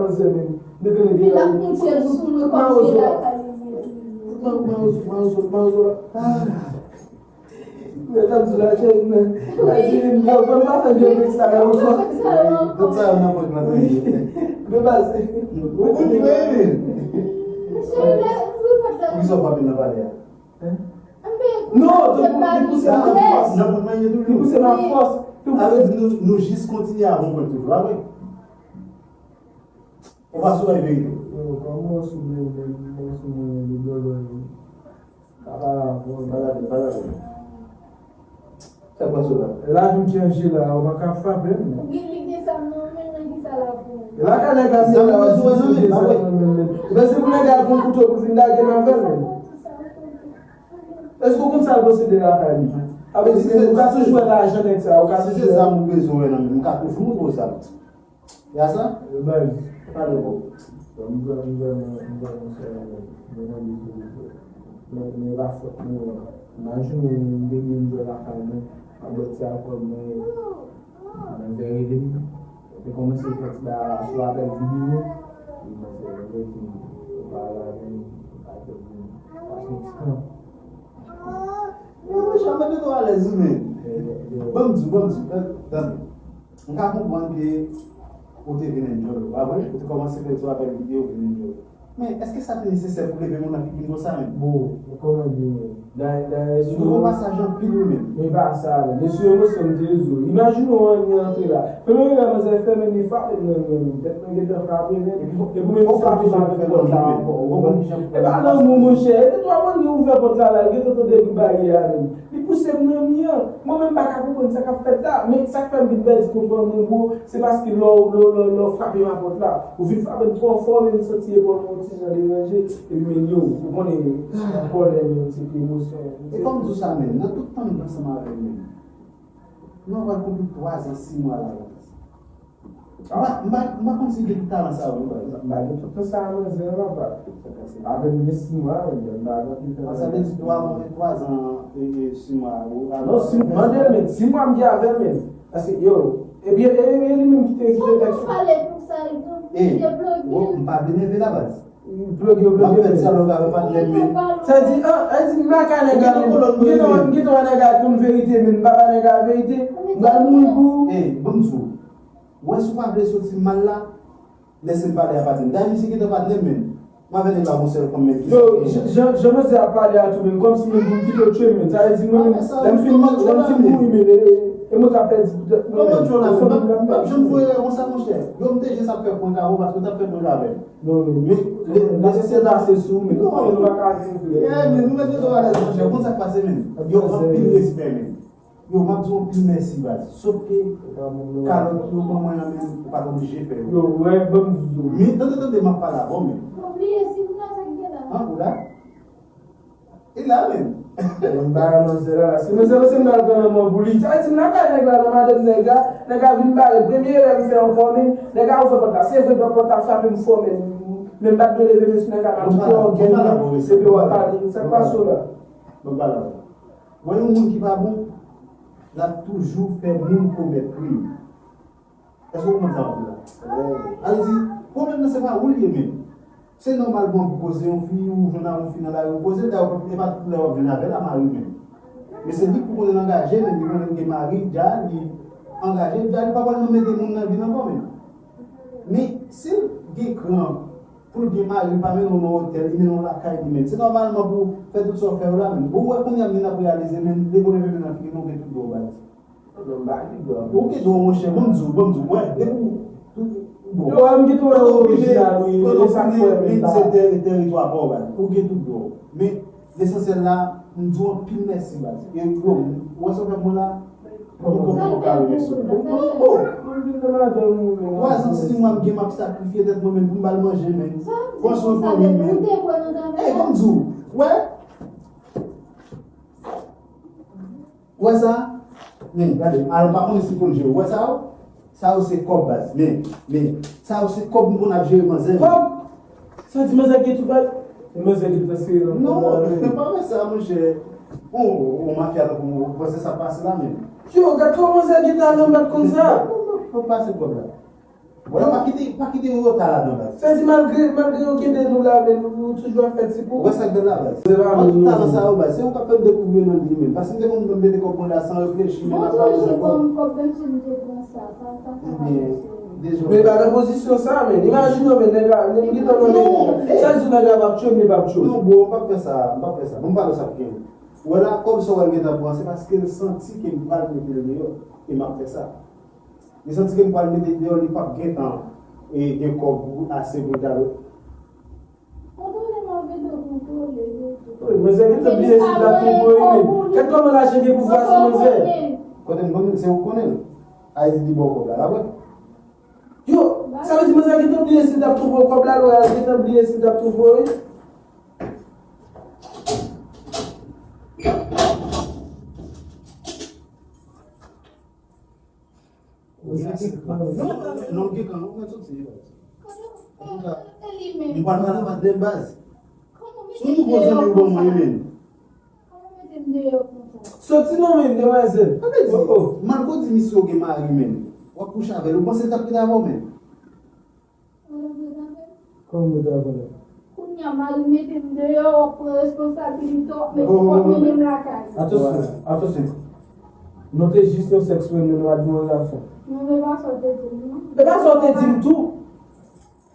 manzè menm. Depi nèg la. Li la konn sèl sou mwen kòm se la ka li ye. Mawozo, mawozo, mawozo. Ah. Men tann sou la chèz men. La di vin yo, bon pa fè vye vin sa yo. Tout sa yo nan pòt la. Men baz. Ou konn jwe men. Misye vle ouvri pòt la. Poukisa w pa vin nan pale a? Non, li pouse m ak fòs. Li pouse m ak fòs. Sa vle di nou, nou jis kontinye avan pwen toujou, apre. Ou pa sou bay verite. Yo, kòman w sou mwen, mwen sou mwen, li dòlò yo. Pa pale avè w. Pa lave, pa lave. Sa k pase la? Lavi m ki an je la, ou pa ka frape m. Ou gen, li gen zam nan men, nan ki sa la pou? E la ka nèg la, zam nan bezwen nan men, pa vre? Ou panse pou nèg la pran kouto pou vin lage m avè l menm? Èske w konn sa l posede lakay li? Sa vle di ke ou ka toujou wè lajan nèg sa, ou ka toujou wè. Si se zam ou bezwen wè nan men m, m ka toujou montre w zam. Ya sa? Baz. Pale bon. Bon, m vrèman, m vrèman, m vrèman sou mwen, mwen mande silvouplè. Men, men pa fòt mwen. M a jounen m te gen jwe lakay mwen, m a bwè ti alkòl mwen, manzè rele m. Te kòmanse fè ti bagay la sou apèl videyo. Li panse mwen rete m pa la, m pa te di m pase yon ti tan. Mwen, mwen, chak mwen te twò alèz wi, men. Ban m di w, ban m di w, tande. M ka konprann ke ou te vin enjoy, pa vre? Ou te kòmanse fè ti apèl videyo, ou vin enjoy. Men, èske sa te nesesè pou leve moun nan pikin konsa menm? Bon, kòman di menm? Dayè, dayè, sou yon pasaj anpil, wi, menm. Men pa sa, menm. Men sou emosyon, m te zo. Imajine w anyen antre la. Premye bagay manzè fè, menm li frape m nan men, menm. Tèt mwen gentan frape, menm. Epi pou menm frape m avèk pòt la ankò. E pa lanmou, monchè. E te twa moun ki ouvè pòt la, la. Li gentan tande bri baryè a, menm. Li pouse m nan mi an. Mwen menm m pa ka konprann sa k ap fèt la. Men sa k fè m vin pèdi kontwòl mwen, bro, se paske lè w, lè w, lè w, lè w frape m a pòt la, ou vin frape m twò fò, men m santi epòl mwen yon ti jan deranje. Epi men yo, ou konnen, nan kòlè, men se te emosyon. E fò m di w sa, men, nan tout tan m te ansanm avè w, men, nou pral konpli twa zan, sis mwa la, la. M pa, m pa, m pa konn si gen tout talan sa yo, non, baz. M pa gen tout tan sa a, manzè, non, papa. Avè m gen sis mwa, men m pa gen anpil tan. Sa vle di twa mwa, twa zan, e, e, sis mwa, ou avè. Non, sis mwa, mande l, men sis mwa m gen avè l, men. Paske, yo, ebyen, e, e, li menm ki te, ki te tèks. Ou pale pou sa, li te bloke. Bon, m pa vle nève la, baz. Bloke, bloke, men. M ap fè dyalòg avè patnè m, men. Sa di, ah, sa di, m pa ka nèg la, men. M gentan wè, m gentan wè nèg la konn verite, men m pa ba nèg la verite. M pral mouri pou. Ey, ban m di w. Wè, si w pa vle soti mal la, lèse m pale a patnè m. Dayè, misye gentan patnè m, men. M avè nèg la gon sèl fanm, men. Yo, jan, jan, jan manzè ap pale a tou, men, kòmsi, men, pou m kite w tchwe m, men. Sa vle di, mwen menm, lè m fin, lè m fin mouri, men, e, e, e mwen k ap pèdi poutèt mwen menm. Kòman di w la, men? M p ap, m p ap janm voye w konsa, monchè. Yo, m te jis ap fè prank avè w, paske w t ap fè prank avè m. Non, non, men, lè, lè se pase sou, men, nou pa ka viv, men. Yeah, men, nou mèt rete alèz, monchè. Konn sa k pase, men. Yo, anpil respè, men. Yo, m ap di w anpil mèsi, baz. Sòf ke kalòt yo ban mwen an menm, ou pa t oblije fè yo. Yo, wè, ban m di w. Men, tande, tande, m ap pale avè w, men. Ou bliye si m nan sa k gen la. An, ou la? E la, men. Yon bagay manzè la, la. Si manzè, se m nan nan nan pou li. Sa vle di, m nan kay nèg la, nan madanm nèg la, nèg la vin bare. Premye erè m fè ankò, men, nèg la ouvè pòt la. Se vre, pòt la frape m fò, men, men m pa t dwe leve men sou nèg la, m ap pran gèl li, epi w ap pale. Sa k pase w la? Bon, pale avè w. Wè yon moun ki pa bon, l ap toujou fè moun komèt krim. Èske w konprann sa m ap di la? Sa vle di, pwoblèm nan se pa ou l ye menm. Se nòmal, bon, pou koze yon fi, ou jwenn ak yon fi nan lari, ou koze l, dayè, e pa tout lè w ap jwenn avè l a mari menm. Men se li pou konnen l angaje, men li konnen l gen mari, dja, li angaje, dja, li pa pral nan mete moun nan vi l ankò menm. Men si l gen kran pou l gen mari, li pa mennen w nan otèl, li mennen w lakay li menm. Se nòmalman pou fè tout sa w fè yo la menm. Bon, ou wè kounye a menm n ap reyalize menm, depi w leve men nan figi nou, ou gen tout dwa w bay. Ou gen dwa, monchè, ban m di w, ban m di w, wè, depi w, bon. Yo, m gen dwa orijinal, wi, e sa k fè menm pa. Se tè-, teritwa pa w, baz. Ou gen tout dwa. Men, lesansyèl la, m di w anpil mèsi, baz. E, yo, ou wè sa w fè pou mwen la? Ou konprann ou ka remèsye mwen. Bon, bon. Twa zan, sis mwa m gen, m ap sakrifye tèt mwen menm pou m ba l manje, men. Pran swen fanmi m, men. Ey, ban m di w, wè. Ou wè sa? Men, gade, al pa konnen si konn jere. Ou wè sa yo? Sa yo se kòb, baz. Men, men, sa yo se kòb m konn ap jere manzè. Kòb? Sa di manzè gen tout bagay? Manzè gen transfere nan kòb la, men. Non, pa wè sa, monchè. Ou, ou mafya tankou mwen, ou panse sa pase la, men. Yo, gad kòman manzè gen talan, m pa t konn sa. Fòk pase kòb la. Bon, pa kite, pa kite yo ta ladan, baz. Sa di malgre, malgre yo kenbe nou la, men nou, nou toujou ap fè ti kou. Ou wè sa k bèl la, baz? An tout talan sa yo, baz, se ou k ap fè m dekouvri yo nan vi menm. Paske m te konn mete kòb mwen la san reflechi, men m ap pale sa kòb. Kòb menm si m te pran sa, sa, sa, sa. Ebyen, dezòd. Men pa nan pozisyon sa, men. Imajine w, men nèg la, nèg li nan men nèg la. Sa di nèg la p ap tchwe m, li p ap tchwe m. Non, bro, m p ap fè sa, m p ap fè sa. Bon, m pale sa pou gen. Ou wè la, kòb sa w wè l gentan pran, se paske l santi ke m pral mete l deyò. E m ap fè sa. Li santi ke m pral mete l deyò, li p ap gentan, e, gen kòb pou ase pou l ta lòt. Kontwole m ap ede w kontwole yo tou. Wi, manzè gentan bliye si l t ap twouve w, wi. Gad kòman lajan gen pouvwa sou manzè. Kote m konnen, se ou k konnen l. Ayiti li ba w kòb la, la, wè. Yo, sa vle di manzè gentan bliye si l t ap twouve w kòb la, lè w gentan bliye si l t ap twouve w, wi. Non, non, gen kan, ou mèt soti, baz. Antouka, nou pral pale avè m, baz. Se yon nouvo zanmi ou ban mwen, men. Soti non, men, demwazèl. Sa vle di, malgre w di misye w gen mari, men, w ap kouche avè l, ou panse l t ap rete avè w, men? Kòman mwen te avè l? Kounye a, mari mete m deyò, w ap pran responsabilite w, w ap mete, w ap mennen m lakay. Atansyon, atansyon. Nou te jis nan sèks, men nou pa t gen yon zafè. Non, men pa sa w te di m, non. E pa sa w te di m tou.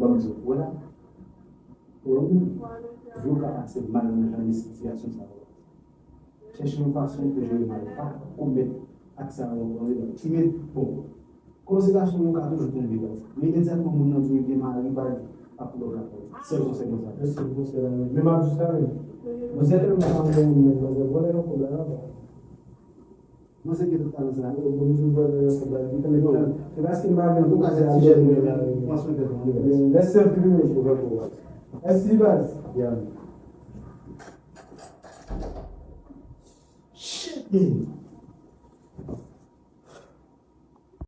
Ban m di w, wè la, pou yon moun, vi w ka pase mal nan jan de sitiyasyon sa yo. Chèche yon fason pou jere mal, pa komèt ak sa yo ankò. Ti met, bon, konsiderasyon nou ka toujou tonbe la. Men imedyatman moun nan di w li gen mari pa l, ap lòk apre. Sèl konsèy mwen sa. Mèsi pou konsèy la. Men m ap jis la menm. Mwen sètènman pa mwen menm, mwen vòlè yon kob la. Mwen se gen tout talan sa. Yo, bon, nou vòlè yon kob la. Se paske m pa vle. An tou ka, se ti jèn yo la. Pran swen tèt ou. Mèsi anpil wi pou repo a. Mèsi baz. Shit, man.